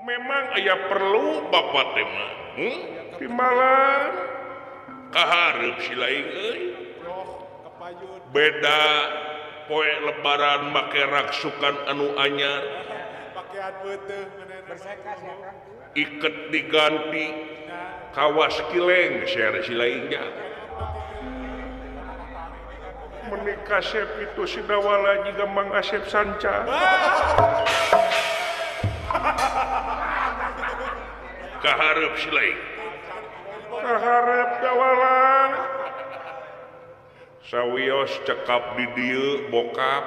Memang aya perlu bapak teh mah. Timbalan kahareup si laing euy. Beda poe lebaran make raksukan anu anyar. Iket diganti kawas kileng share si laingnya. Menikah Asep itu si Dawala juga Mang Asep Sanca. Kaharep si laing. Kaharep Dawala. Sawios cekap di dieu bokap.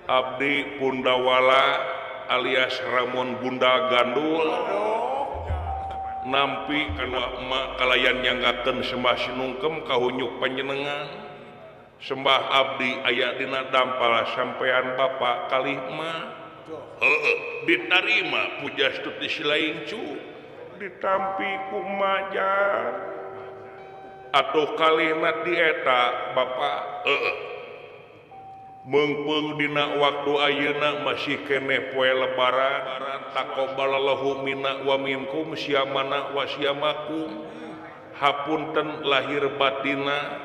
Abdi Pundawala alias Ramon Bunda Gandul. Nampi kana emak kalayan nyanggakeun sembah sinungkem kahunyuk panjenengan. Sembah abdi aya dina dampal sampean bapak kalih emak. Heueuh, ditarima pujastuti si laing cu. Ditampi ku emak jar. Atuh kalihna di eta bapak. Heueuh. Meungpeung dina waktu ayeuna masih keneh poe lebaran taqabbalallahu minna wa minkum siamana wa siamakum hapunten lahir batina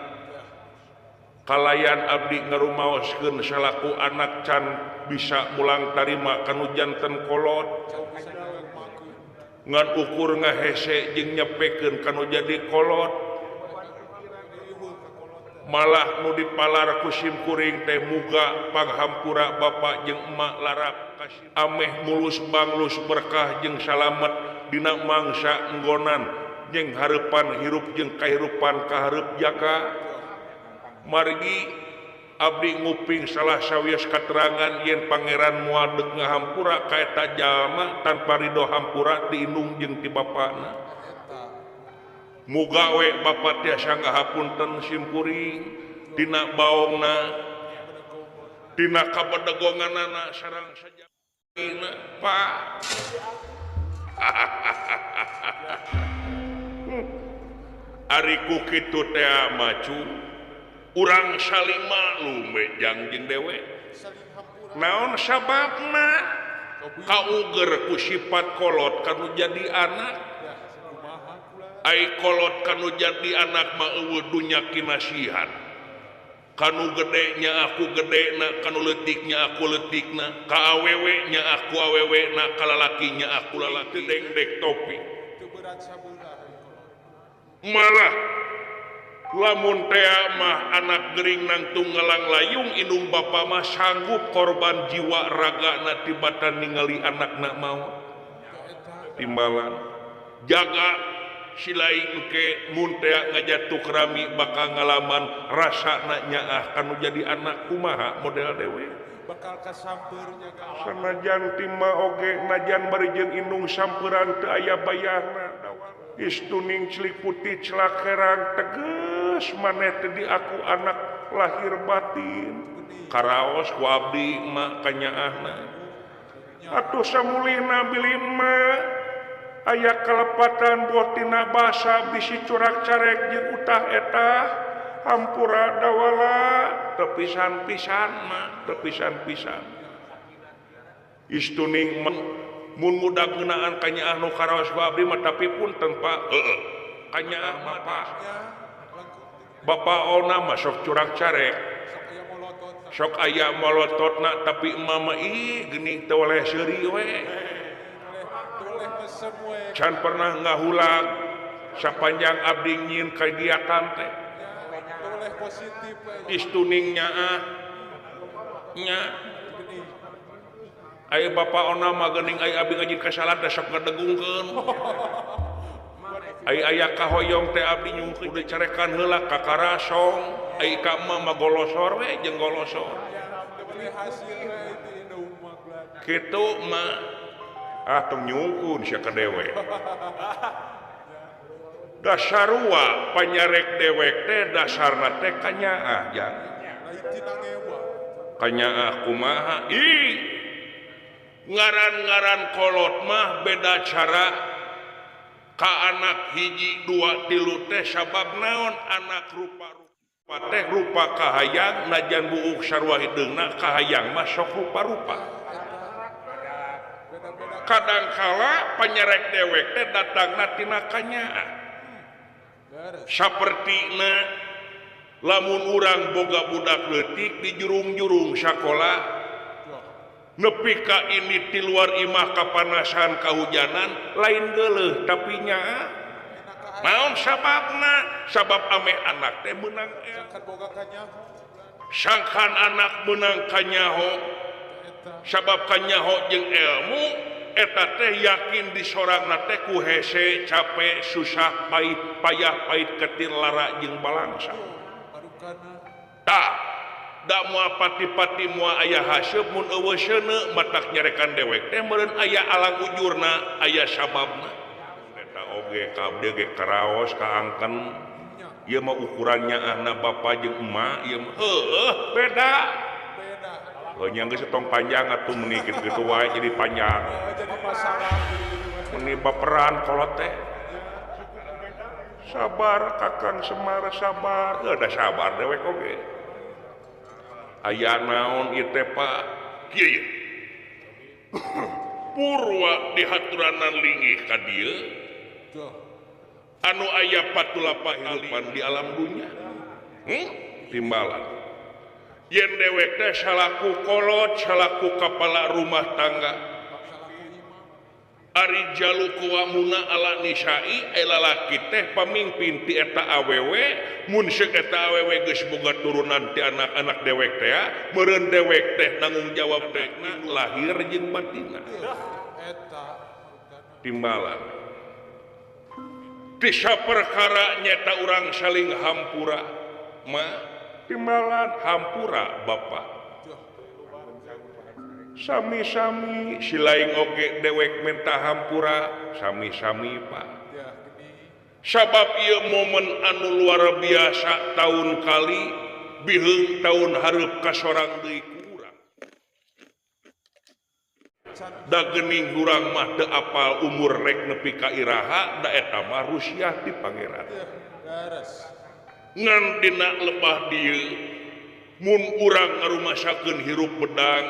kalayan abdi ngarumaoskeun salaku anak can bisa mulang tarima kanu janten kolot ngan ukur ngahese jeung nyepekeun kanu jadi kolot malah nu dipalar ku simkuring teh muga panghampura bapak jeung emak larap ameh mulus banglus berkah jeung salamet dina mangsa enggonan jeung hareupan hirup jeung kahirupan kahareup jaka margi abdi nguping salah sawios katerangan yen pangeran moal deuk ngahampura ka eta jalma tanpa ridho hampura diindung jeung ti bapana. Muga we bapak tiasa ngahapunten simkuring dina baongna dina kabedegonganana sareng sajabina Pak. Ari ku kitu teh macu urang saling maklum we jang jeung dewe. Naon sababna kauger ku sifat kolot kanu jadi anak. Ai kolot kanu jadi anak mah eueuh dunya kinasihan. Kanu gede nya aku gede na, kanu leutik nya aku leutik na, ka awewe nya aku awewe na, ka lalaki nya aku lalaki dengdek topi. Malah lamun tea mah anak gering nangtung ngalang layung indung bapa mah sanggup korban jiwa ragana tibatan ningali anakna maot. Timbalan jaga si laing ke mun tea ngajatuh rami bakal ngalaman rasana nyaah kanu jadi anak kumaha model dewe bakal kasampeurnya sanajan tima oge najan bari jeung indung samperan teu aya bayahna istuning celik putih celak herang teges maneh teh di aku anak lahir batin karaos ku abdi mah kanyaahna atuh samulihna bilih mah aya kalepatan buah tina basa bisi curak carek jeung utah etah hampura Dawala tepisan-pisan mah tepisan-pisan istuning mun muda ngeunaan kanyaah nu karaos ku abdi mah tapi punten Pak heueuh kanyaah mah Pak Bapak ona mah sok curak carek sok aya molototna tapi emak mah ih geuning teu oleh seuri we can pernah ngahulag sapanjang abdi nyieun kadiakan teh istuning nyaah nya aya bapa ona mah geuning aya abdi ngaji kasalat teh sok ngadegungkeun aya aya kahoyong teh abdi nyungkeun dicarekan heula ka karasong aya ka emak mah golosor we jeung golosor kitu mah ah tong nyungkun sia ka dewe dasarua panyarek dewek teh dasarna teh kanyaah jang kanyaah kumaha ih ngaran-ngaran kolot mah beda cara ka anak hiji dua tilu teh sabab naon anak rupa-rupa teh rupa kahayang najan buuk sarua hideungna kahayang mah sok rupa-rupa. Kadangkala panyerek dewek teh datangna tina kanyaah. Sapertina lamun urang boga budak leutik di jurung-jurung sakola nepi ka ini ti luar imah kapanasan kahujanan lain geuleuh tapi nyaah. Naon sababna? Sabab ame anak teh meunang sangkan anak meunang kanyaho. Sabab kanyaho jeung ilmu eta teh yakin di sorangna teh ku hese capek susah pahit payah pahit ketir lara jeung balangsa. Tah da moal pati-pati moal aya haseup mun eueuh seuneu matak nyarekan dewek teh meureun aya alang ujurna aya sababna. Eta oge ka abdi ge karaos kaangken ieu mah ukurannya anak bapa jeung emak ieu mah heueuh beda. Heuh nya geus tong panjang atuh meuni kitu-kitu wae jadi panjang. Jadi masalah meuni baperan kolot teh. Sabar Kakang Semar sabar. Heuh da sabar dewek oge. Aya naon ieu teh Pak? Kieu ye. Purwa dihaturanan linggih ka dieu. Anu aya patulapa hirupan di alam dunya. Timbalan. Yen dewek teh salaku kolot, salaku kepala rumah tangga. Ari jalu kuwamuna ala nisai, lalaki teh pamimpin ti eta awewe, mun seuk eta awewe geus boga turunan ti anak-anak dewek teh, meureun dewek teh nanggung jawab teh lahir jeung batinna. Timbalan. Ti saperkara nyata urang saling hampura, ma timbalan hampura bapak. Sami-sami silaing oge dewek minta hampura sami-sami Pak. Sabab ieu momen anu luar biasa tahun kali biheung tahun hareup ka sorang deui ku urang. Da geuning urang mah teu apal umur rek nepi ka iraha da eta mah rusiah ti Pangeran. Ngan dina lebah dieu mun urang ngarumasakeun hirup bedang,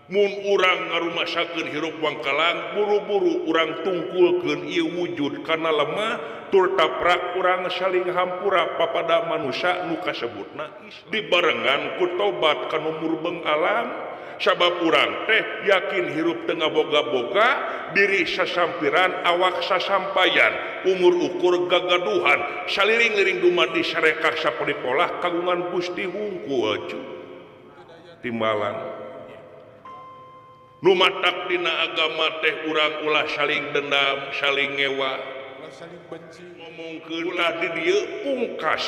mun urang ngarumasakeun hirup wangkalang, buru-buru urang tungkulkeun ieu wujud kana lemah tur taprak urang saling hampura papada manusia nu kasebutna dibarengan ku tobat kana murbeng alam. Sabab urang teh yakin hirup teu ngaboga-boga diri sasampiran awak sasampayan umur ukur gagaduhan saliring-liring dumadi sarekak saparipolah kagungan Gusti hungkul cu timbalan. Nu matak dina agama teh urang ulah saling dendam, saling ngewa, saling benci. Ngomongkeun ulah di dieu pungkas.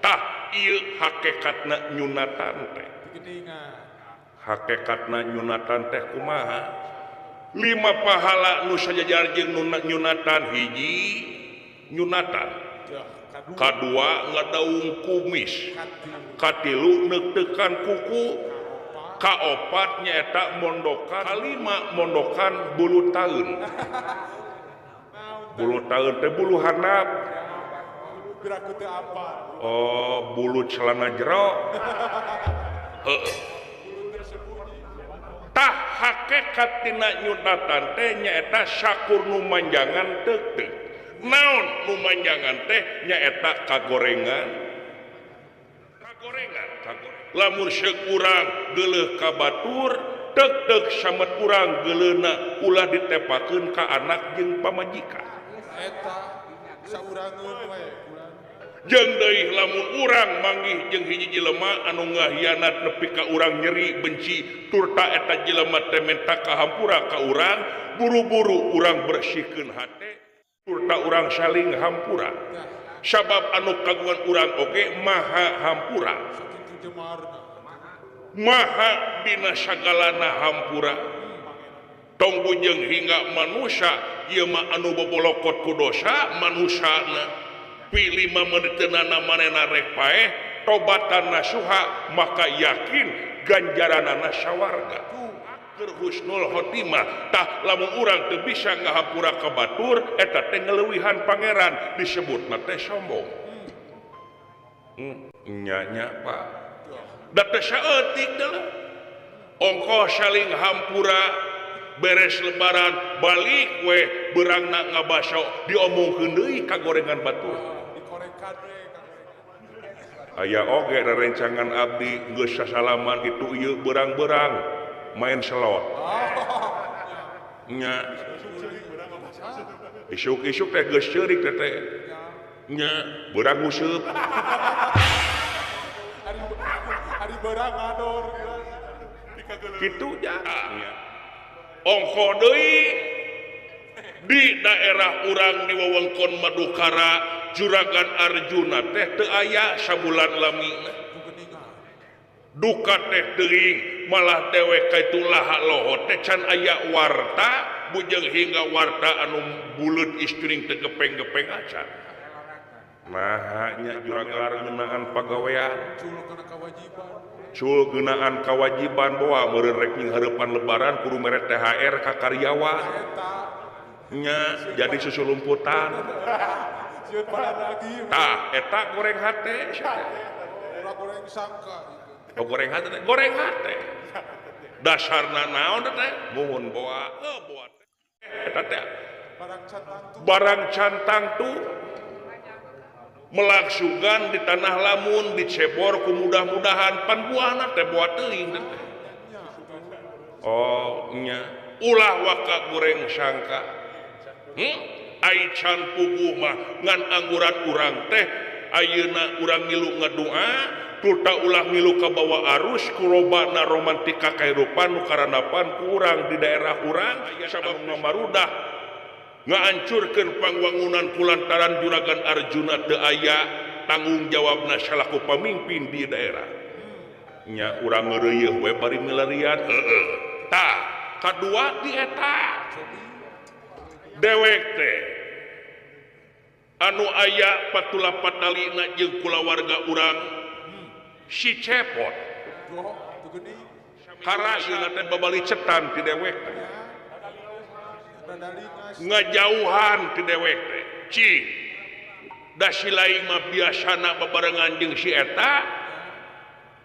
Tah ieu hakekatna nyunatan teh. Hakekatna nyunatan teh kumaha? Lima pahala nu sajajar jeung nyunatan hiji nyunatan. Kadua ngadaung kumis. Katilu neukeukan kuku. Kaopat nyaeta mondokan, kalima mondokan bulu taun. Bulu taun teh bulu handap. Oh, bulu celana jero. Heeh. Tah hakekat tina nyunatan teh nyaeta sakur nu manjangan teuk-teuk. Naon nu manjangan teh nyaeta kagorengan. Kagorengan, kagorengan. Lamun seuk urang geuleuh ka batur teuk-teuk samet urang geuleuna ulah ditepakeun ka anak jeung pamajikan. Eta saurangeun we. Jeung deui lamun urang manggih jeung hiji jelema anu ngahianat nepi ka urang nyeri benci turta eta jelema teh menta kahampura ka urang, buru-buru urang bersihkeun hate turta urang saling hampura. Sabab anu kagungan urang oge maha hampura. Maha dina sagalana hampura. Tong bujeng hingga manusia ieu mah anu bobolokot ku dosa manusana pilih mamenitenana manena rek paeh tobatan nasuha maka yakin ganjaranana sawarga. Keur husnul khotimah. Tah lamun urang teu bisa ngahampura ka batur eta teh ngeleuwihan pangeran disebutna teh sombong. Nya Pak. Da teh saeutik deuleu. Ongkoh saling hampura Beres lebaran balik we beurangna ngabaso diomongkeun deui ka gorengan batur. Aya oge rerencangan abdi geus sasalaman kitu ieu beurang-beurang main selot. Nya. Isuk-isuk teh geus ceurik teh teh. Nya, beurang nguseup. Ari beurang ngador. Kitu nya. Ongko deui di daerah urang di wewengkon Madukara Juragan Arjuna teh teu aya sabulan lamina. Duka teh teuing malah dewek ka itu laha loho teh can aya warta bujeng hingga warta anu buleut isturing teu gepeng-gepeng acan. Nah nya juragan ngeunaan pagawean. Cul geunaan kawajiban boa meureun rek nyinghareupan lebaran kudu mere THR ka karyawan. Nya jadi susulumputan. Tah eta goreng hate. Goreng sangka. Oh, goreng hate teh, goreng hate. Dasarna naon teh? Muhun boa, boa teh. Eta teh barang cantang tuh melaksugan di tanah lamun dicebor ku mudah-mudahan pan buahna teh boa teuing teh. Oh nya ulah waka goreng sangka. Ai can puguh mah ngan angguran urang teh ayeuna urang ngilu ngadoa turta ulah ngilu kabawa arus kurobana romantika kahirupan nu karanapan ku urang di daerah urang sabab ngamarudah ngahancurkeun pangwangunan kulantaran Juragan Arjuna teu aya tanggung jawabna salaku pamimpin di daerah. Nya urang ngeureuyeuh we bari milarian heueuh. Tah kadua di eta dewek teh anu aya patula patalina jeung kulawarga urang si Cepot. Karasieuna teh babali cetan ti dewek teh. Ngajauhan ti dewek teh. Cing da si lain mah biasana babarengan jeung si eta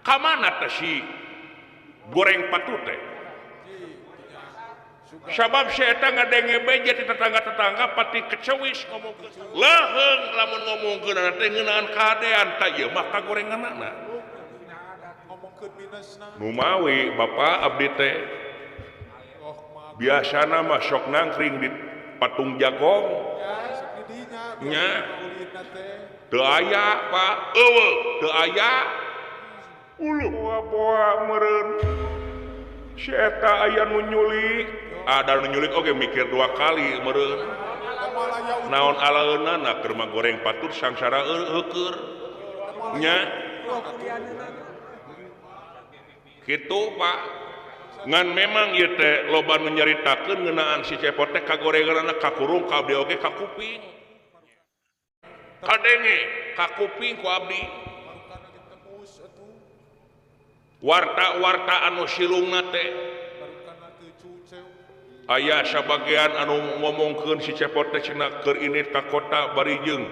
ka mana teh si goreng patut teh? Sabab si eta ngadenge beja ti tetangga-tetangga pati kecewis ngomongkeun. Leuheung lamun ngomongkeun teh ngeunaan kahadean tah ieu mah kagorenganana. Numawi Bapak abdi teh biasana mah sok nangkring di patung jagong. Nya teu aya Pak, eueuh teu aya. Uluh boa-boa meureun. Si eta aya nu nyulik. Ada nu nyulik oge mikir dua kali meureun. Naon alaeunana keur mah goreng patut sangsara heueur. Nya kitu Pak. Ngan memang ieu teh loba nu nyaritakeun ngeunaan si Cepot teh kagorenganna kakurung ka abdi oge ka kuping. Kadenge ka kuping ku abdi. Warta-warta anu silungna teh aya sabagean anu ngomongkeun si Cepot teh cenah keur ini ka kota bari jeung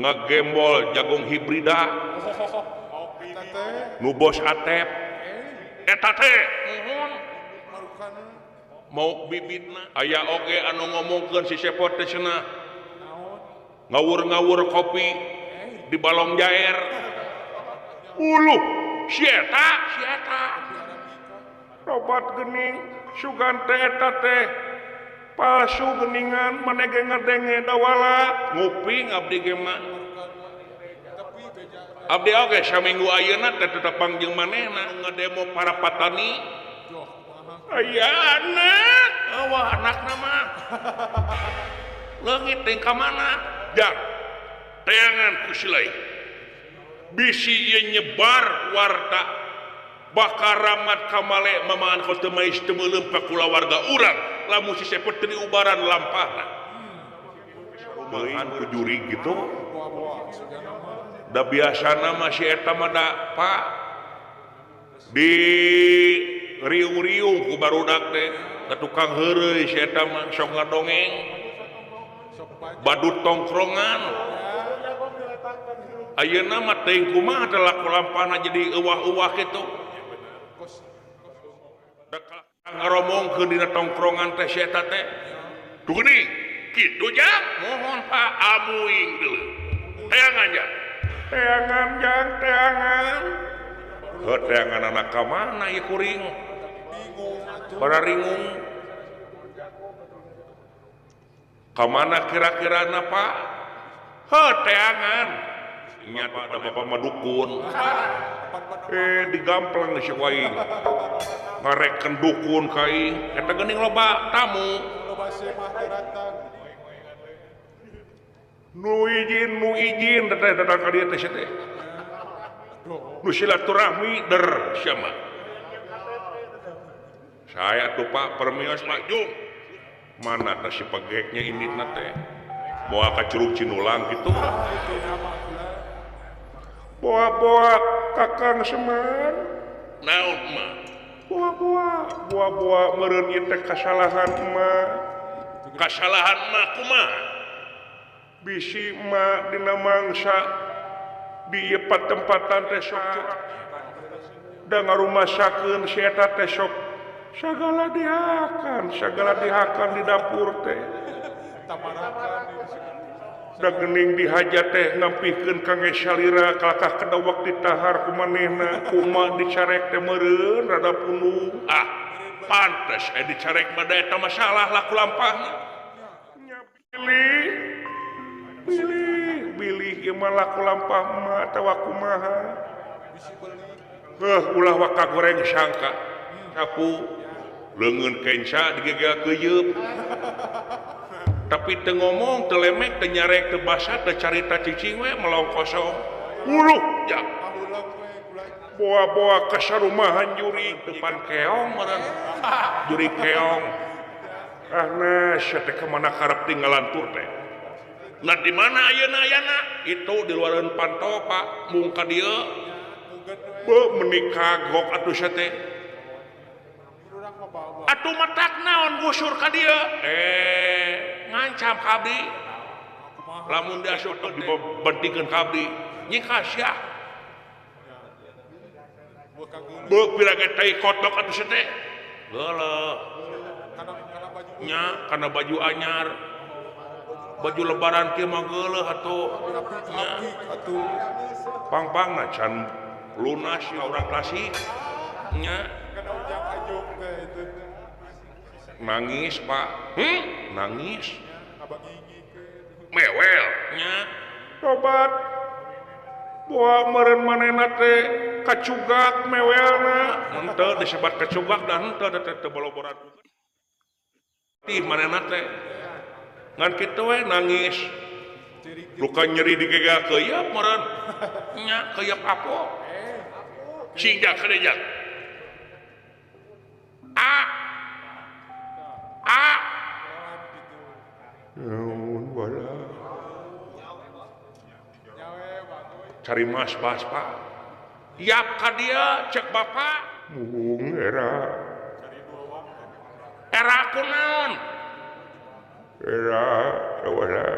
ngagembol jagung hibrida nu bos Atep eta teh mau bibitna aya oge anu ngomongkeun si Cepot teh cenah ngawur-ngawur kopi di balong jair. Uluh si eta si eta robat geuning sugan teh eta teh palsu geuningan maneh ge ngadenge dawala nguping abdi ge mah. Abdi oge saminggu ayeuna teh tetepang jeung manehna ngademo para patani. Aya anak, wah anakna mah leungit teh ka mana? Jang teangan ku si lain. Bisi ieu nyebar warta bakal ramat kamale mamaan kos teu mais teu meuleum ka kulawarga urang lamun si Cepot teu diubaran lampahna. Meureun ku jurig gitu. Da biasana mah si eta mah da Pak di riung-riung ku barudak teh ka tukang heureuy si eta mah sok ngadongeng badut tongkrongan. Ayeuna mah teuing kumaha teh laku lampahna jadi euwah-euwah kitu. Ngaromongkeun dina tongkrongan teh si eta teh. Duh geuning, kitu jang, mohon Pak amuing deuleu. Teangan jang. Teangan jang, teangan. Heuh teangan anak ka mana ieu kuring? Bararingung. Ka mana kira-kirana Pak? Heuh teangan. Nya ada bapak mah dukun. Digamplang si aing. Ngarekeun dukun ka aing. Eta geuning loba tamu. Loba semah Nu izin teh datang ka dieu teh sia teh. Nu silaturahmi der sia mah. Saya tuh Pak permios Pak Jung. Mana teh si pegeknya inditna teh. Moal ka Curug Cinulang kitu. Boa-boa Kakang Semar. Naon mah? Boa-boa, boa-boa meureun ieu teh kasalahan mah. Kasalahan mah kumaha? Bisi mah dina mangsa di ieu patempatan teh sok curang. Da ngarumasakeun si eta teh sok sagala dihakan di dapur teh. Da geuning dihaja teh ngampihkeun kangge salira kalakah kedawak ditahar ku manehna kumaha dicarek teh meureun rada pundung. Ah, pantes dicarek mah da eta masalah laku lampahna. Nya bilih bilih bilih ieu mah laku lampah mah atawa kumaha. Heuh ulah waka goreng sangka sapu leungeun kenca digegel keuyeup. Tapi teu ngomong, teu lemek, teu nyarek, teu basa, teu carita cicing we melong kosong. Uluh jak. Boa-boa ka sarumahan juri depan keong meureun. Juri keong. Ah nah, sia teh ka mana karep tinggalan tur teh. Nah di mana ayeuna ayana? Itu di luareun panto Pak, mung ka dieu. Beuh meuni kagok atuh sia teh. Atuh matak naon gusur ka dieu? Ngancam ka abdi. Lamun diasup dibentikeun ka abdi, nyikah sia. Beuh pira ge tai kotok atuh sia teh. Geuleuh. Nya kana baju anyar. Baju lebaran kieu mah geuleuh atuh. Nya pang-pangna can lunas ka urang klasik. Nya nangis Pak, nangis mewel nya tobat boa meureun manehna teh kacugak mewelna henteu disebat kacugak da henteu da teh boloboran ti manehna teh ngan kitu we nangis luka nyeri digegel keuyeup meureun nya keuyeup apo cing jak kade jak a a naon bala cari mas bas Pak yap ka dieu cek bapak muhung era era kunaon era wala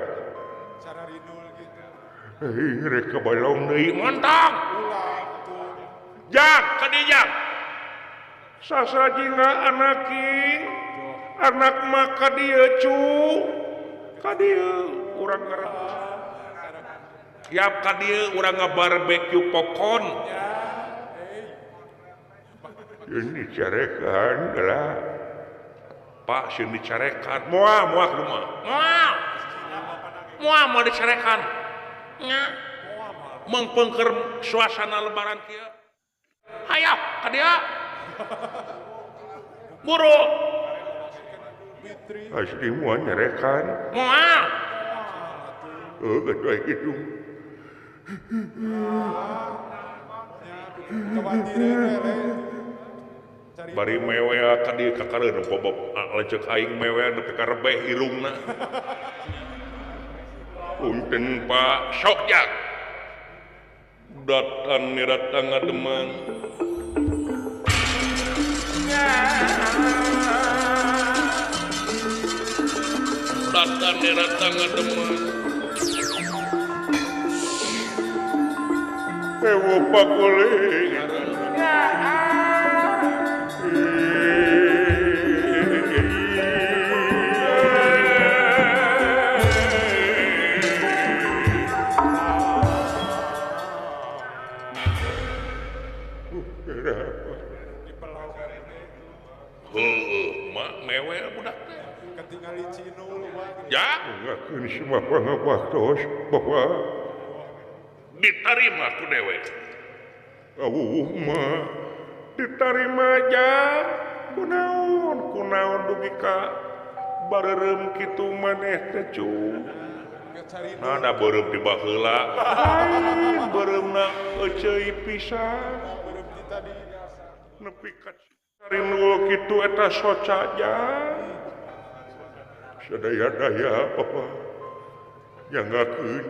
rek ka balong deui montong jak ka dieu jak sasajinga anaking anak mah ka dieu cu ka dieu urang ngarep yap ka dieu urang ngabarbecue popcorn ini dicarekan lah Pak sieun dicarekan moal moal kumaha moal moal moal dicarekan nya mengpengker suasana lebaran kieu hayo ka dieu buru asli moal nyarekan moal heuh gitu bari mewel ka dieu ka kareun bobok lanceuk aing mewel nepi ka rebeh irungna punten Pak sok jak datan niratang ngademan datan niratang ngademan ewo pakuling Aduh, heuh mak mewel budak teh. Ketingali Cinul mah. Ya, ngakeun si Bapak ngabaktos, Bapak. Ditarima ku dewek. Awuh mah ditarima aja. Kunaon, kunaon dugi ka bareureum kitu maneh teh cu. Nah, da beureum ti baheula. Lain beureumna euceuy pisan. Beureum ti tadi. Nepi ka rinul kitu eta soca jang. Sadaya-daya Bapak nyangakeun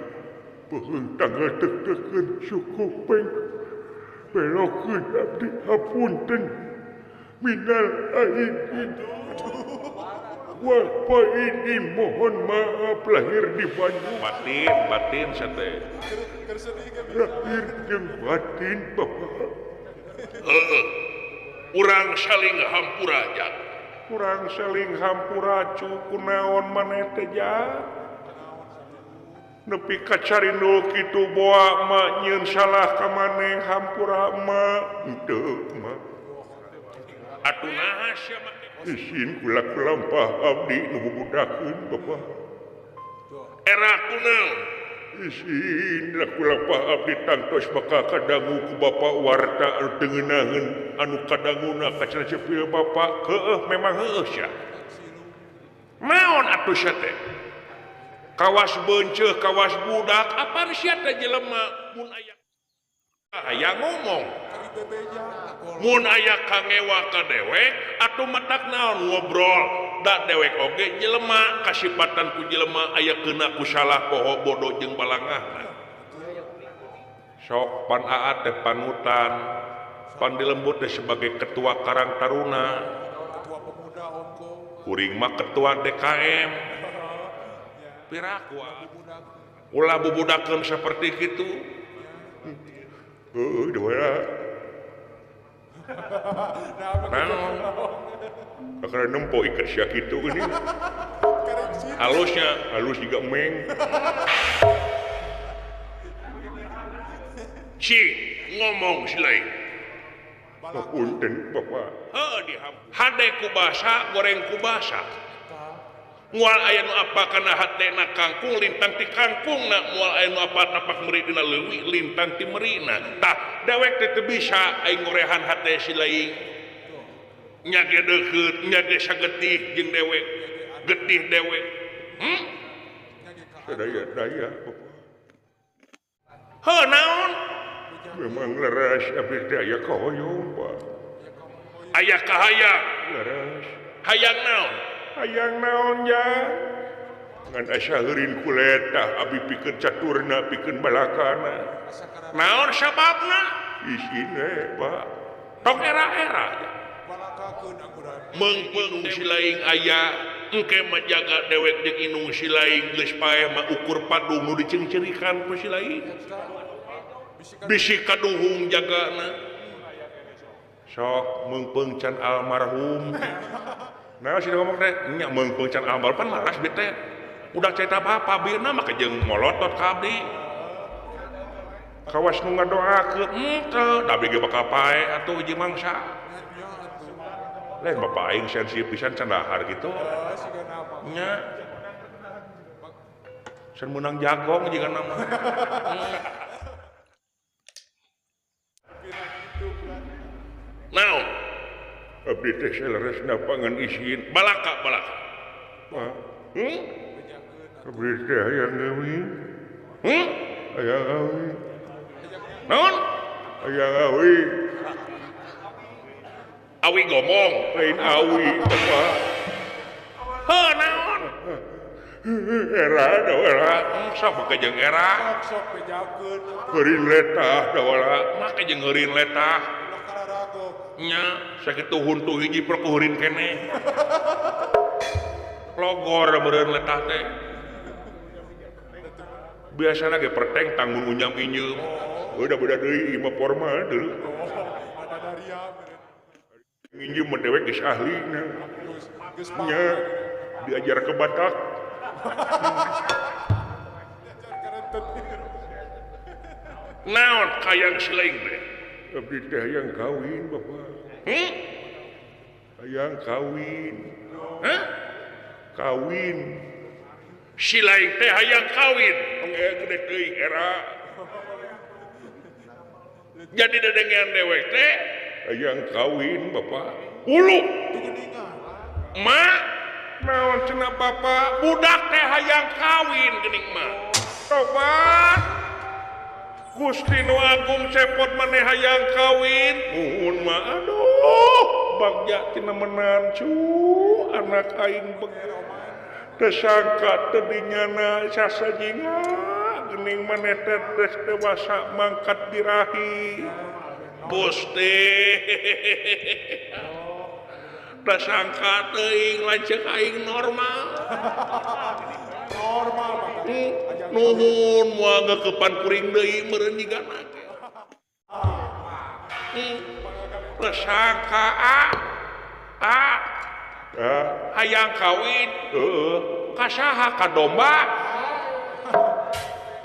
beuheung tanggal teuk-teukeun suku peng belokeun abdi hapunten minal aidin wal faidin mohon maaf lahir di Bandung batin batin sate lahir jeung batin Bapak. Heeh, urang saling hampura jang. Kurang saling hampura cu kunaon maneh teh jang. Nepi ka carindul kitu boa ma nyieun salah ka maneh hampura ma henteu mah. Atuh naha sia make isin kula kulampah abdi nu bubudakeun Bapak. Era kunaon? Isin kulampah abdi tangtos bakal kadangu ku Bapak warta anu teu ngeunaheun anu kadanguna ka cenah cepil Bapak. Heueuh memang heueuh sia. Naon atuh sia teh? Kawas beunceuh kawas budak apaan sia teh jelema mun aya aya ngomong. Mun aya kangewa ka dewek atuh matak naon ngobrol da dewek oge jelema kasipatan ku jelema aya keuna ku salah poho bodoh jeung balangahna. Sok pan aat teh panutan pan dilembut teh sebagai ketua Karang Taruna, ketua pemuda ongko, kuring mah ketua DKM. Piraku ulah bubudakeun seperti kitu. Heueuh dewala. Naon? Kakara nempo ikat sia kitu geuning. Halusnya, halus juga meng. Cing ngomong si lain. Hapunten Bapak. Heuh dihampura. Hade ku basa, goreng ku basa. Moal aya nu apa kana hatena kangkung lintang ti kangkungna, moal aya nu apa tapak meri dina leuwi lintang ti merina. Tah dewek teh teu bisa aing ngorehan hate si lain. Nya ge deukeut, nya ge sagetih jeung dewek. Getih dewek. Sadaya-daya Bapak. Heuh naon? Memang leres abdi teh aya kahoyong Pak. Aya kahayang. Leres. Hayang naon? Hayang naon jang? Ngan asa heurin kuletah abi pikeun caturna pikeun balakana. Naon sababna? Isin we Pak. Tong era-era. Meungpeung si laing aya engke mah jaga dewek jeung indung si laing geus paeh mah ukur padung nu diceungceurikan ku si laing. Bisi kaduhung jagana. Sok meungpeung can almarhum. Nah, sih ngomong teh nya meungpeung can almarhum pan laras bi teh. Udah cerita apa birna mah jeung molotot ka abdi. Kawas nu ngadoakeun henteu, da abdi ge bakal pae atuh jeung mangsa. Lain bapak aing sensi pisan can dahar kitu. Nya. Can meunang jagong jiga nama. Naon? Abdi teh saleresna pangan isin balaka balaka. Pak. Abdi teh hayang awi. Hayang awi. Naon? Hayang awi. Awi ngomong, lain awi Bapak. Heuh naon? Era dawala. Sok make jeung era. Sok bejakeun. Heurin letah dawala. Make jeung heurin letah. Nya sakitu huntu hiji perkuhurin keneh. Logor meureun letah teh. Biasana ge perteng tanggung unyam inyeum. Udah beda deui ieu mah formal deui. Nginjem mah dewek geus ahlina. Nya diajar ke Batak. Naon kayang silaing teh? Abdi teh hayang kawin Bapak. Hayang kawin. Hah? Kawin. Si lain teh hayang kawin. Gede teuing era. Jadi dedengean dewek teh hayang kawin Bapak. Ulu. Ma, naon cenah Bapak? Budak teh hayang kawin geuning mah. Tobat. Gusti nu Agung cepot maneh hayang kawin. Muhun mah aduh, bagja tina menancu anak aing beg. Teu sangka teu dinyana sasajinga geuning maneh teh geus dewasa mangkat birahi. Gusti. Teu sangka teuing lanceuk aing normal. Normal Pak. Nuhun moal ngeukepan kuring deui meureun jigana teh. Teu sangka a hayang kawin heeh ka saha ka domba.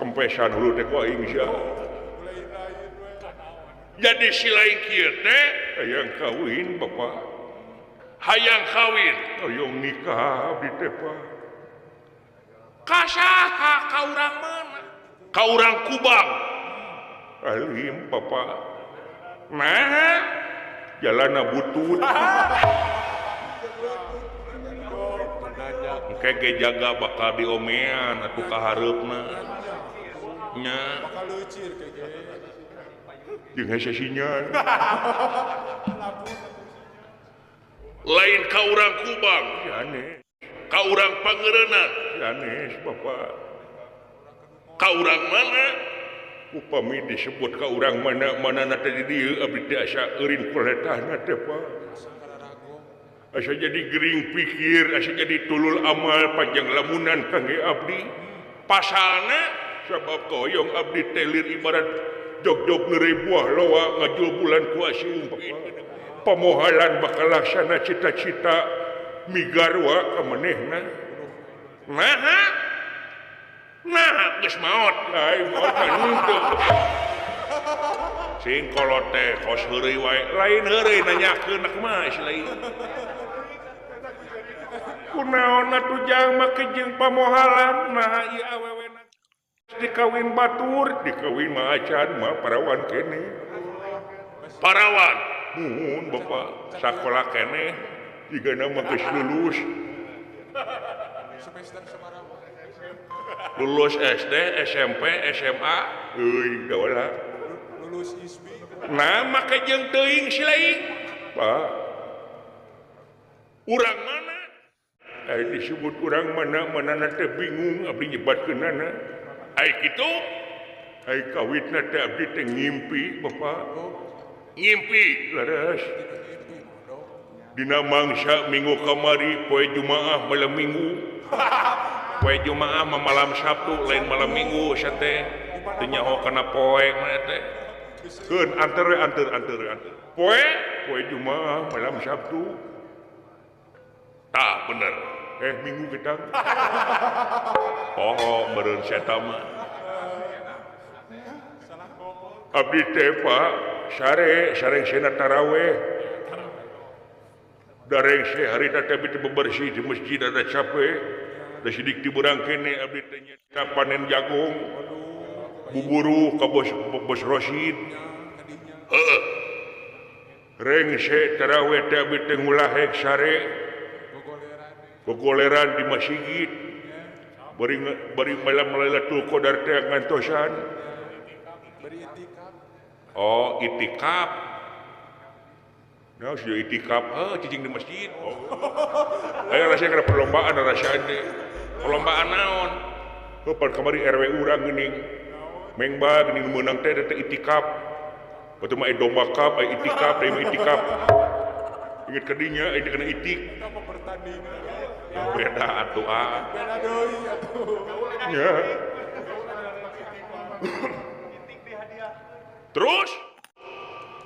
Kempesan hulu teh ku aing sia. Jadi si lain kieu teh hayang kawin Bapak. Hayang kawin, hayang nikah abdi teh Pak. Ka saha ka urang mana? Ka urang Kubang. Alim Bapak. Nah, jalana butut. Engke ge jaga bakal diomean atuh ka hareupna. Nya. Bakal leucir kege. Jeung hese sinyal. Lain ka urang Kubang. Sanes. Ka urang Pangerenan. Sanes Bapak. Ka urang mana? Upami disebut ka urang mana manana teh di dieu abdi teh asa eureun kuletahna teh Pak. Asa jadi gering pikir, asa jadi tulul amal panjang lamunan kangge abdi. Pasalna sabab koyong abdi teh lir ibarat jog-jog neureuy buah loa ngajul bulan ku asiung pamohalan bakal laksana cita-cita migarwa ka manehna. Naha? Nah, geus maot. Ai maot henteu. Sing kolot teh kos heureuy wae. Lain heureuy nanyakeun kumaha si lain. Kunaon atuh jang make jeung pamohalan naha ieu awewena dikawin batur, dikawin mah acan mah parawan keneh. Parawan. Muhun Bapak sakola keneh jigana mah geus lulus. Semester sabaraha? Lulus SD, SMP, SMA, euy gaolah. Lulus ISBI. Nah, make jeung teuing si lain. Pak. Urang mana? Ai disebut urang mana manana teh bingung abdi nyebatkeunana. Ai kitu? Ai kawitna teh abdi teh ngimpi Bapak. Ngimpi leres. Dina mangsa minggu kamari poe Jumaah malam Minggu. Poe Jumaah mah malam Sabtu lain malam Minggu sia teh. Teu nyaho kana poe mana teh. Keun anter anter anter anter. Poe poe Jumaah malam Sabtu. Tah bener. Minggu gedang. Poho meureun sia mah. Abdi teh Pak sare sareng sena taraweh. Dareng se harita teh abdi teh bebersih di masjid ada capek. Da sidik di burang kene abdi teh nyeta panen jagung. Buburu ka bos Rosid. Heeh. Rengse taraweh teh abdi teh ngulahek sare. Gogoleran di masjid. Bari malam Lailatul Qadar teh ngantosan. Oh, itikaf. Nah, sudah itikaf, cicing di masjid. Oh. Ayo rasanya kana perlombaan rasaan teh. Perlombaan naon? Heuh, pan kamari RW urang geuning. Mengba geuning meunang teh teh itikaf. Batu mah domba kap, aya itikaf, deui mah itikaf. Ingat kadinya aya kana itik. Beda atuh ah. Beda deui atuh. Ya. Terus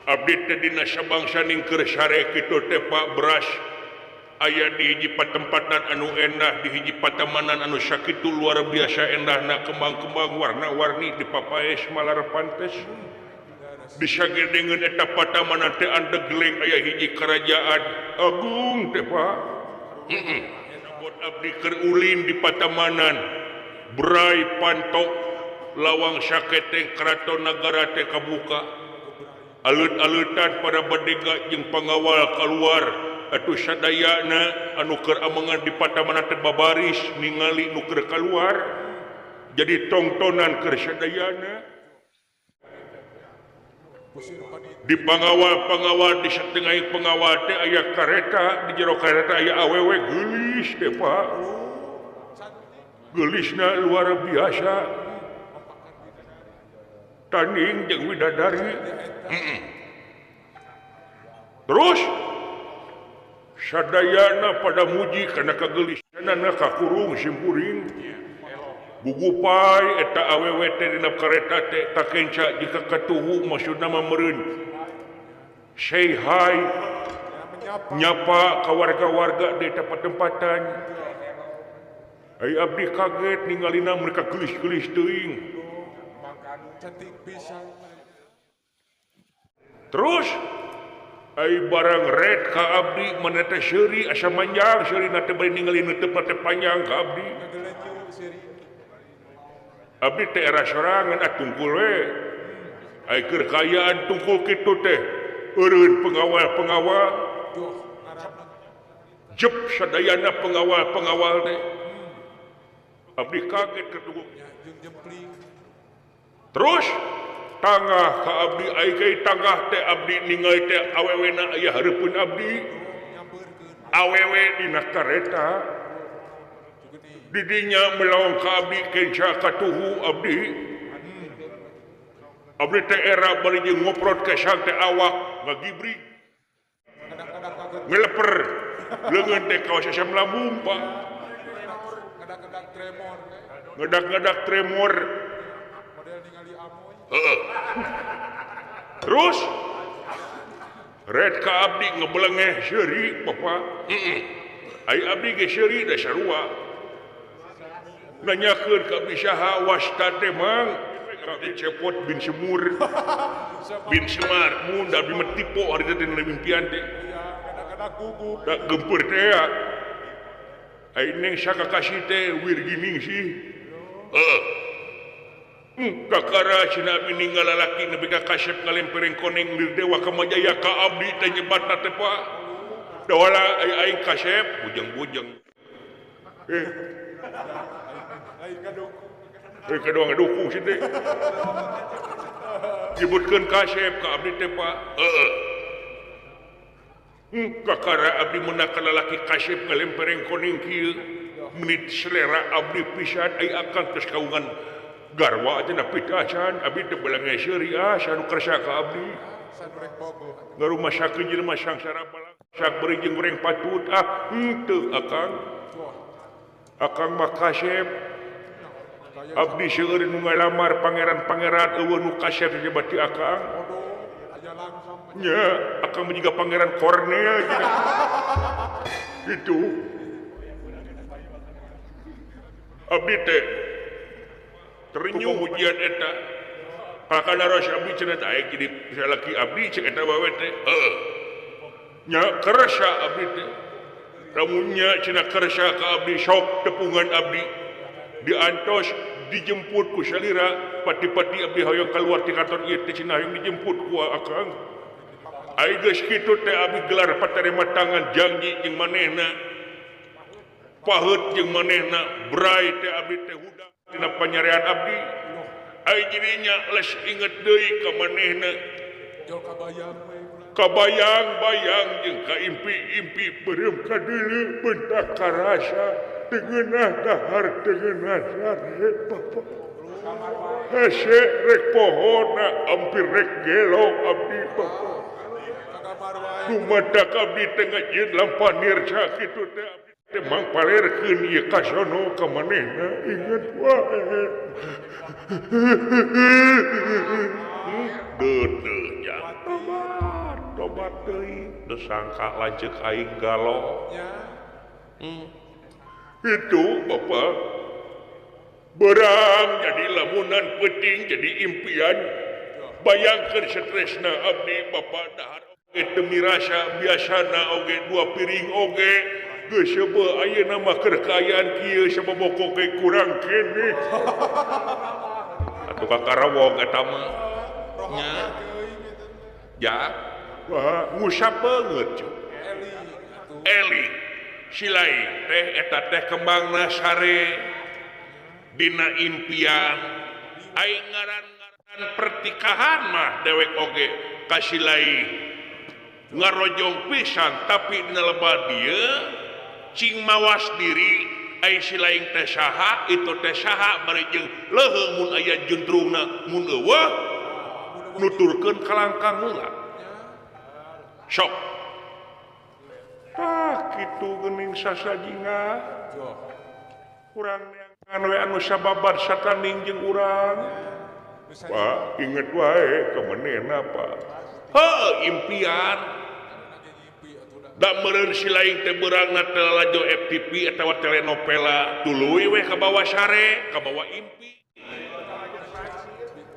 abdi teh dina sabangsaning keur sare kitu teh Pak beras aya di hiji patempatan anu endah di hiji patamanan anu sakitu luar biasa endahna kembang-kembang warna-warni di papaes malar pantes. Disagedengeun eta Patamanan teh Andegleng aya hiji kerajaan agung teh Pak. Heeh. Sabot abdi keur ulin di Patamanan. Brai pantok lawang saketeng keraton nagara teh kabuka. Alut-alutan para badega jeung pangawal keluar atuh sadayana anu keur amengan di Patamanan teh babaris ningali nu keur kaluar. Jadi tongtonan keur sadayana. Di pangawal-pangawal di setengah pengawal teh aya kareta, di jero kareta aya awewe geulis teh Pak. Geulisna luar biasa. Tanding jeung widadari. Terus sadayana pada muji kana kageulisanana kakurung simpuring. Gugupai eta awewe teh dina kareta teh takenca jika katuhu maksudna mah meureun. Say hi nyapa ka warga-warga di tempat-tempatan. Ai abdi kaget ningalina mereka geulis-geulis teuing. Cantik pisan. Terus ai barang red ka abdi mana teh seuri asa manjang seurina teh bari ningali neuteupna teh panjang ka abdi. Abdi teh era sorangan tungkul we. Ai keur kaayaan tungkul kitu teh eureun pengawal-pengawal. Jep sadayana pengawal-pengawal teh. Abdi kaget ketunggu. Terus tangah ka abdi ai kai tangah teh abdi ningali teh awewena aya hareupeun abdi. Awewe dina kareta. Didinya melawang ka abdi kenca katuhu abdi. Abdi teh era bari jeung ngoprot ka sang teh awak ngagibrik. Ngeleper leungeun teh kawas asam lambung Pak. Ngedak-ngedak tremor. Ngedak-ngedak tremor. Terus red ka abdi ngebelengeh seuri Bapak. Ai abdi ge seuri da sarua. Nanyakeun ka abdi saha wasta teh Mang? Abdi Cepot bin Semur. Bin Semar mun da abdi mah tipo ari teh dina mimpian teh. Da gempur teh ya. Ai neng sakakasih teh wirgining sih. Heeh. Kakara cenah abdi ninggal lalaki nepi ka kasep ngalempereng koneng lir dewa kamajaya ka abdi teh nyebatna teh Pak. Dawala ai aing kasep bujeng-bujeng. Lain kadukung. Kadua ngadukung sih teh. Nyebutkeun kasep ka abdi teh Pak. Heeh. Kakara abdi meunang ka lalaki kasep ngalempereng koneng kieu. Menit selera abdi pisan ai akang geus kaungan garwa aja na pita acan abdi teh belenge seuri ah sanu kersa ka abdi ngarumasakeun jelema sangsara balang sak beri jeung goreng patut ah henteu akang akang mah kasep abdi seueur nu ngalamar pangeran-pangeran eueuh nu kasep saja ti akang nya akang mah jiga pangeran Kornel gitu abdi teh terenyuh ujian eta pakana ros abdi cenah teh aya jadi salaki abdi cek eta bawe teh heuh nya kersa abdi teh lamun nya cenah kersa ka abdi sok tepungan abdi diantos dijemput ku salira pati-pati abdi hoyong kaluar ti kantor ieu teh cenah hoyong dijemput ku akang ai geus kitu teh abdi gelar patarima tangan janji jeung manehna paheut jeung manehna brai teh abdi teh hudang tina panyarean abdi ai jadinya les inget deui ka manehna kabayang-bayang jeung ka impi-impi beureum ka deuleu bentak karasa teu ngeunah dahar teu ngeunah sare Bapak hese rek pohona hampir rek gelo abdi Bapak dumadak abdi teh ngajieun lampanir sakitu teh abdi teh mangpalerkeun ieu kasono ka manehna inget wae. Deudeuh nya tobat tobat deui teu sangka lanceuk aing galo. Itu Bapak berang jadi lamunan penting jadi impian Bayangkeun stresna abdi bapak dahar oge teu mirasa biasana oge dua piring oge geus seubeuh ayeuna mah keur kaayaan kieu sababoko ge kurang keneh. Atuh kakarawog eta mah nya. Ya, wah ngusap beungeut cu. Eli silai teh eta teh kembangna sare dina impian aing ngaran-ngaran pertikahan mah dewek oge ka silai ngarojong pisan tapi dina lebat dieu cing mawas diri ai silaing teh saha itu teh saha bari jeung leuheung mun aya juntrungna mun eueuh nuturkeun kalangkang heula sok tah kitu geuning sasajinga urang neangan we anu sababar satanding jeung urang. Pak inget wae ka manehna Pak. Heuh impian da meureun si laing teh beurangna teh lalajo FTV atawa telenovela tuluy we kabawa sare kabawa impi.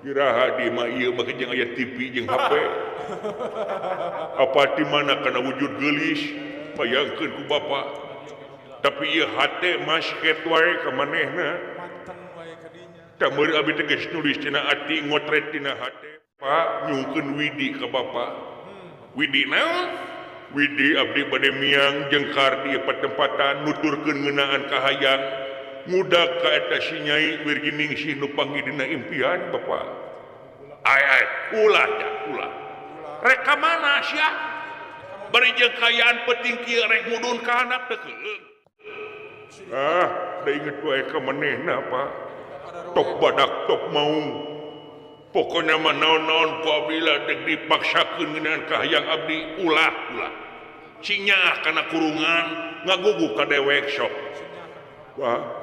Iraha di mah ieu mah jeung aya TV jeung HP. Apa di mana kana wujud geulis bayangkeun ku bapak. Tapi ieu hate masket wae ka manehna. Manteng wae ka dinya. Tah meuri abdi teh geus nulis dina ati ngotret dina hate. Pak nyungkeun widi ka bapak. Widi naon? Widi abdi bade miang jengkar di patempatan nuturkeun ngeunaan kahayang. Ngudag ka eta si Nyai Wirginingsih nu panggih dina impian bapak. Ai ai ulah ja ulah. Rek ka mana sia? Bari jeung kaayaan penting kieu rek mudun ka handap teu keung. Ah, da inget wae ka manehna Pak. Tok badak tok maung. Pokona mah naon-naon ku abdi lah dek dipaksakeun ngeunaan kahayang abdi ulah ulah. Cing nyaah kana kurungan ngagugu ka dewek sok. Wah.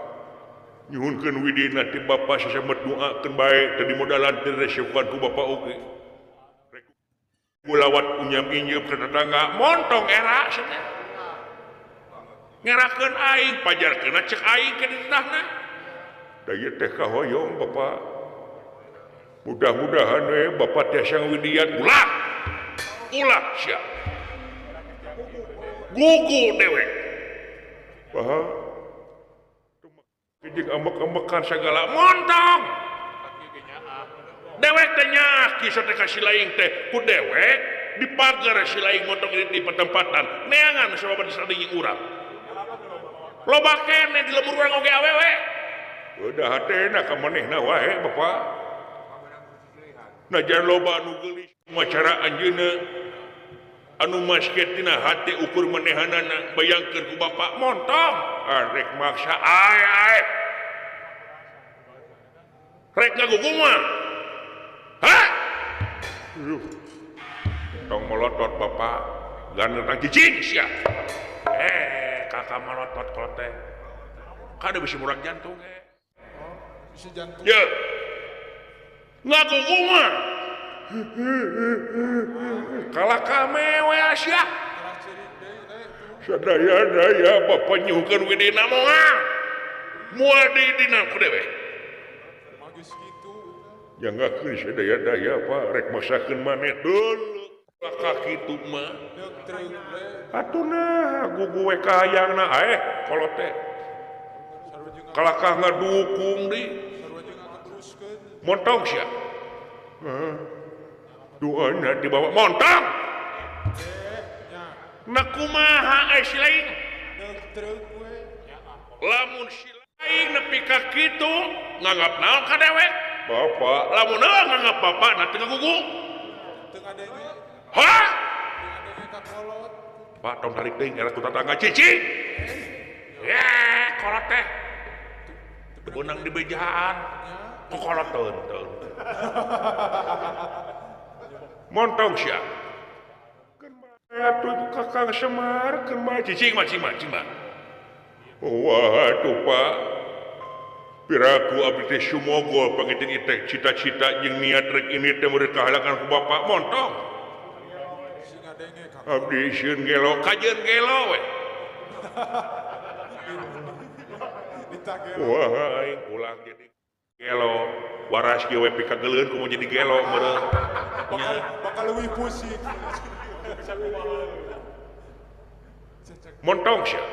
Nyuhunkeun widina ti bapa sasamet doakeun bae teu dimodalan teu reseukan ku bapa oge. Gulawat unyam injem ka tetangga montong era cenah. Ngerakeun aing pajarkeun cek aing ke dititahna. Da ieu teh kahoyong bapa. Mudah-mudahan we bapa tiasa ngawidian ulah. Ulah sia. Gugu dewek. Wah. Jeung ambek-ambekan sagala montong. Dewek teh nyaah kisah teh ka si laing teh ku dewek dipagar si laing montong di patempatan neangan sabab disadingin urang. Loba keneh di lembur urang oge awewe. Udah hatena ka manehna wae bapak. Najan loba anu geulis macara anjeunna anu masket dina hate ukur manehanana bayangkeun ku bapak montong. Rek maksa ai ai. Rek ngagugu mah. Hah? Tong melotot bapak, gandeng cicing sia. Kakak melotot kalau teh. Kada bisi murag jantung eh. Oh, bisi jantung. Ye. Ngagugu mah. Kalah kame we sia. Sadaya-daya bapak nyuhunkeun widina moal. Moal di dina ku dewek. Magis kitu. Janggakeun sadaya-daya Pak rek maksakeun maneh deuleu ka kitu mah. Atuh nah gugu we kahayangna kolot teh. Kalakah ngadukung di. Montong sia. Heeh. Doana dibawa montong. Na kumaha ai si laing? Lamun si laing nepi ka kitu nganggap naon ka dewek? Bapak. Lamun heuh nganggap bapak na teu ngagugu. Teu ngadenge. Hah? Teu ngadenge ka kolot. Pak tong tarik deui era ku tatangga cicing. Ye, kolot teh. Teu beunang dibejaan. Ku kolot teun. Montong sia. Atuh Kakang Semar keun mah cicing mah cicing mah cicing mah. Wah atuh Pak. Piraku abdi teh sumogol pangitin ieu teh cita-cita jeung niat rek ini teh meureun kahalangan ku bapak montong. Abdi sieun gelo kajeun gelo we. Wah aing ulah jadi Gelo waras ge we pikageuleun kumaha jadi gelo meureun. Bakal leuwih pusing. Montong sia.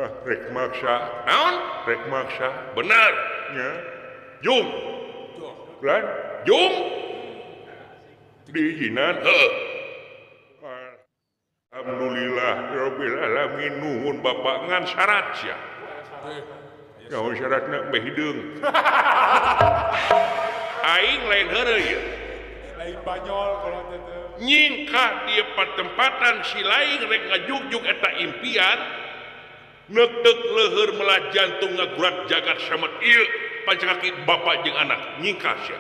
Ah, rek maksa. Naon? Rek maksa. Bener. Nya. Jung. Lan, jung. Diizinan. Heeh. Alhamdulillah rabbil alamin nuhun bapak ngan syarat sia. Naon syaratna meh hideung. Aing lain heureuy ieu. Lain banyol kalau teh. Nyingkah di patempatan si lain rek ngajugjug eta impian. Neuk-neuk leuheur melah jantung ngagurat jagat samet ieu pancakaki bapak jeung anak nyingkah sia.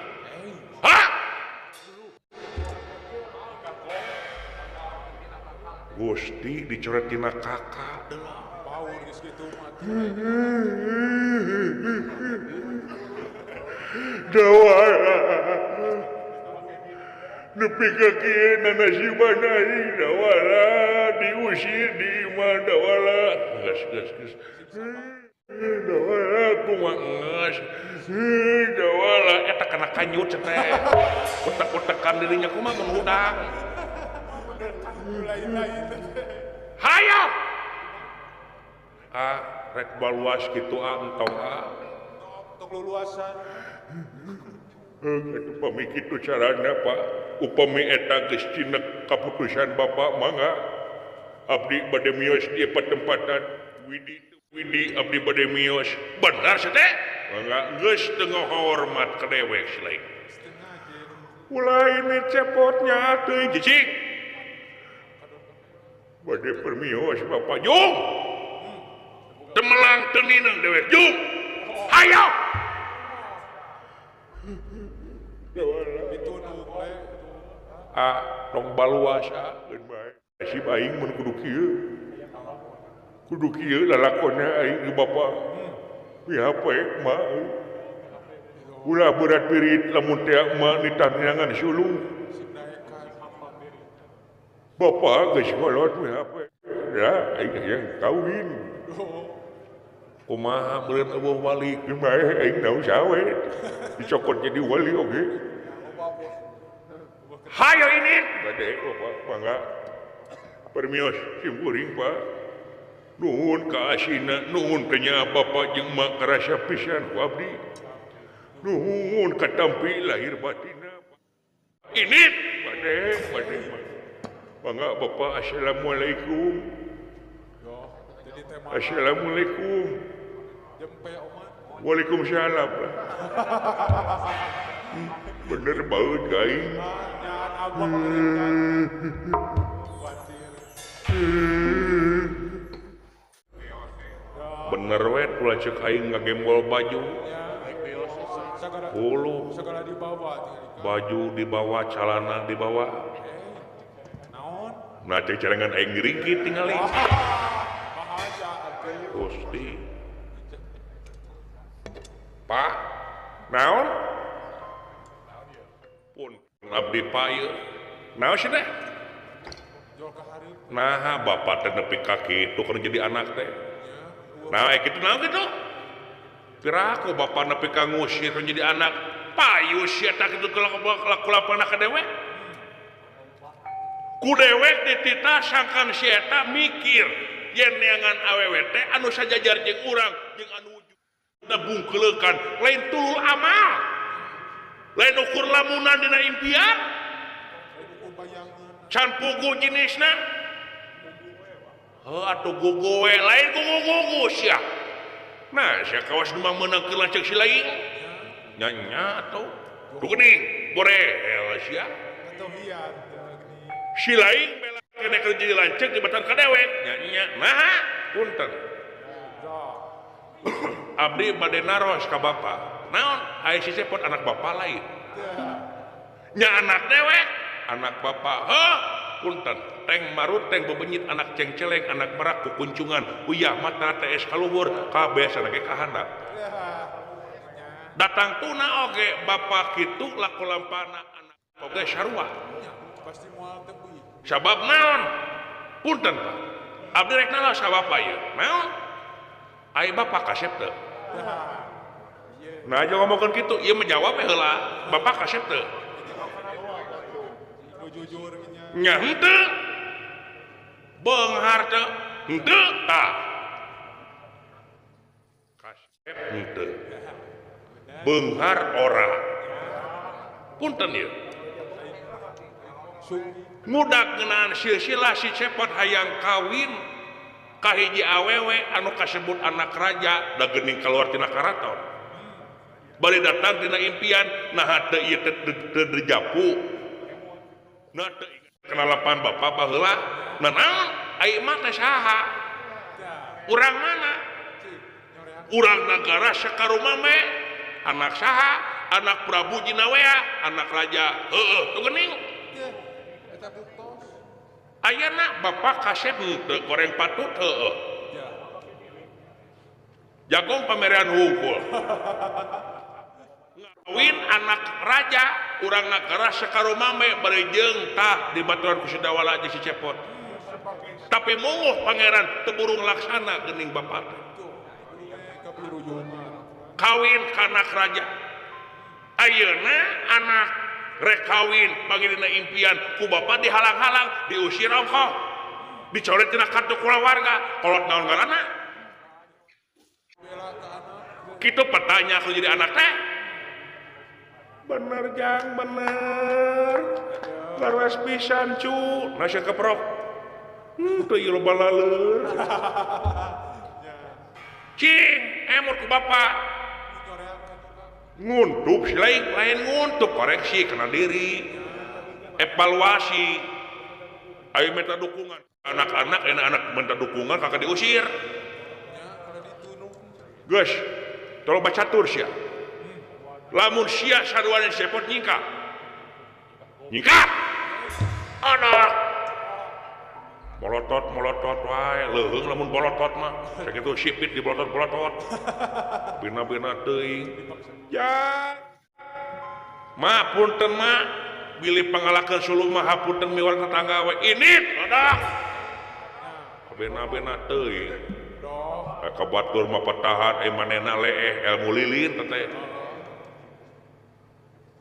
Hah? Gusti dicoret tina kakak deui. Dawala nepi ka kieu nanasiban aing dawala diusir di imah dawala geus geus geus dawala kumaha geus dawala eta kana kanyut teh utek-utekan dirinya kumaha mun hudang hayo ah rek baluas kitu ah entong ah tong luluasan atuh pami kitu carana Pak upami eta geus cinek kaputusan Bapak mangga abdi bade mios di patempatan widi widi abdi bade mios bener sia teh mangga geus teu ngahormat ka dewek si lain ulah ini cepotnya teuing cicing bade permios Bapak jung temelang tenineng dewek jung hayo ah tong baluas ah geun bae nasib aing mun kudu kieu lalakonna aing ge bapa pihape mah ulah berat pirit lamun teh mah nitah sulung bapa geus kolot pihape da aing hayang kawin kumaha meureun eueuh wali geun bae aing naon sawe dicokot jadi wali oge hayo ini bade Bapak mangga permios simkuring Pak nuhun ka asina nuhun teh nya Bapak jeung mak karasa pisan ku abdi nuhun katampi lahir batinna ini bade bade mangga Bapak assalamualaikum. Assalamualaikum. Waalaikumsalam. Bener banget guys. Bener we ulah ceuk aing ngagembol baju. Hulu. Baju dibawa, calana dibawa. Nah cek cerengan aing ngiringkit tingali. Gusti. Pak, naon? Pun abdi payu. Naon sih teh? Nah, bapak teh nepi ka kitu keur jadi anak teh. Nah, kitu naon kitu? Piraku bapak nepi ka ngusir keur jadi anak. Payu sia tah kitu kulapan ka dewek. Ku dewek dititah sangkan si eta mikir yen neangan awewe teh anu sajajar jeung urang jeung anu wujudna bungkeleukan lain tulul amal lain ukur lamunan dina impian can puguh jenisna heuh atuh gugu we lain gugu-gugu sia nah sia kawas nu meunangkeun lanceuk si lain nya nya atuh geuning borel sia si lain bela kene keur jadi lanceuk jebatan ka dewek nya nya naha punten abdi bade naros ka bapa naon ai si cepot anak bapa lain nya anak dewek anak bapa heuh punten teng marut teng bebenyit anak cengceleng anak merak kukuncungan uyah mata TS kaluhur kabeh sanage ka handap datang tuna oge bapa kitu laku lampana anak oge sarua sabab naon punten Pak abdi rek naros ka bapa ieu naon ai bapa kasep teu Nah aja ngomongkeun kitu, ieu menjawab heula. Bapak kasep teu? Nya henteu. Beunghar teu? Henteu tah. Kasep henteu. Beunghar ora. Punten ieu. Ngudak ngeunaan silsilah si Cepot hayang kawin ka hiji awewe anu kasebut anak raja da geuning kaluar tina karaton. Bari datang tina impian naha teu ieu teu dijapu. Nah teu kenalapan bapak baheula. Nah naon ai mah teh saha? Urang mana? Urang nagara Sakarumame, anak saha? Anak Prabu Jinawea, anak raja. Heueuh, teu geuning. Ayeuna bapak kasep henteu goreng patut heueuh. Jagong pamerean hungkul. Ngawin anak raja urang nagara Sakarumame bari jeung tah di baturan ku Sudawala jeung si Cepot. Tapi munguh pangeran teu burung laksana geuning bapak teh. Kawin ka anak raja. Ayeuna anak rek kawin pangirina impian ku bapak dihalang-halang diusir ongkoh dicoret tina kartu kulawarga kolot naon ngaranna kitu petanya aku jadi anak teh bener jang bener leres pisan cu nasi keprok teu ieu loba laleur cing emut ku bapak nguntup si lain lain nguntup koreksi kena diri evaluasi ayo minta dukungan anak-anak enak anak minta dukungan kakak diusir guys tolong baca tur sia lamun sia sarua sepot nyingkah nyingkah anak molotot molotot wae leuheung lamun bolotot mah sakitu sipit di bolotot-bolotot bina-bina teuing ya ma punten ma bilih pangalakeun suluh mah hapunten miwar tetangga we ini adak bina-bina teuing ka batur mah petahan eh manehna leeh ilmu lilin teh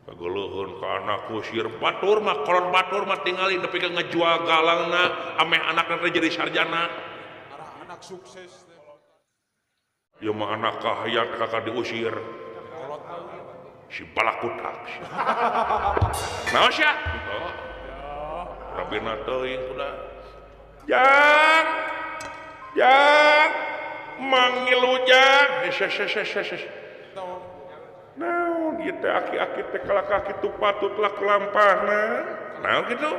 kageuleuheun ka anakku sieun batur mah kolot batur mah tingali nepi ka ngejual galangna ameh anakna teh jadi sarjana anak sukses teh ieu mah anak kahayang kakak diusir si balakutak naon sia rabina teuing kuda jang jang manggil ujang naon ieu teh aki-aki teh kalakah kitu patut lah kulampahna naon kitu